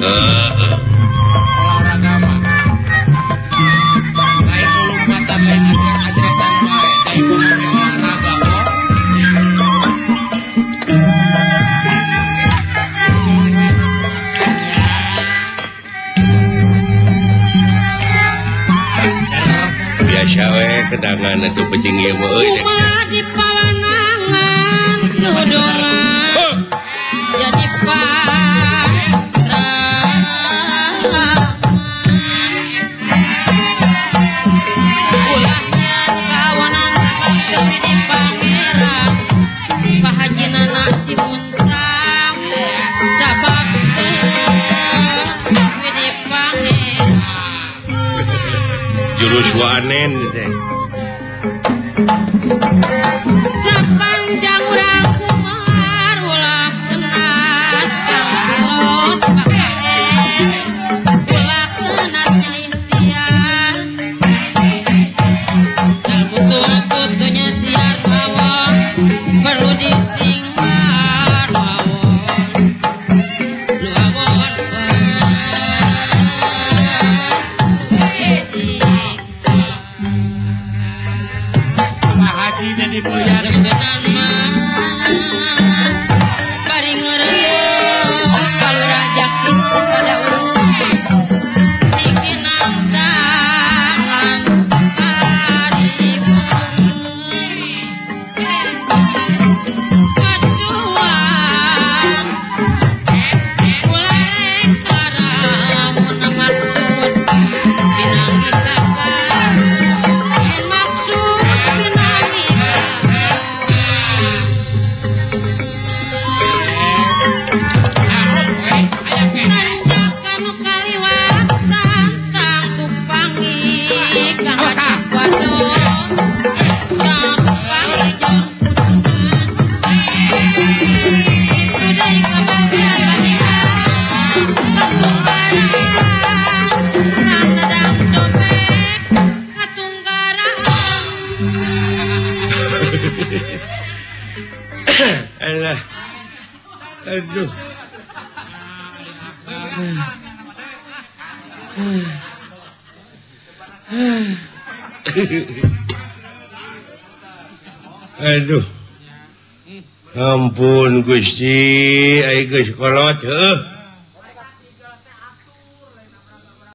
Olahraga mah. Lain lompatan lain atret-atretan wae, da ekonomi olahraga kok. Biasa we kedangan atuh peuting ieu mah euy. Kumaha di pawanangan dudungan jadi jurus wanen teh. Sapanjang urang kumar ulah kena tangkot pake ulah kena ikhtiar butuh-butuhnya siar mawon perlu disingkar mawon luawon. Alah. Aduh. Aduh. Ampun Gusti, ai geus kolot heuh.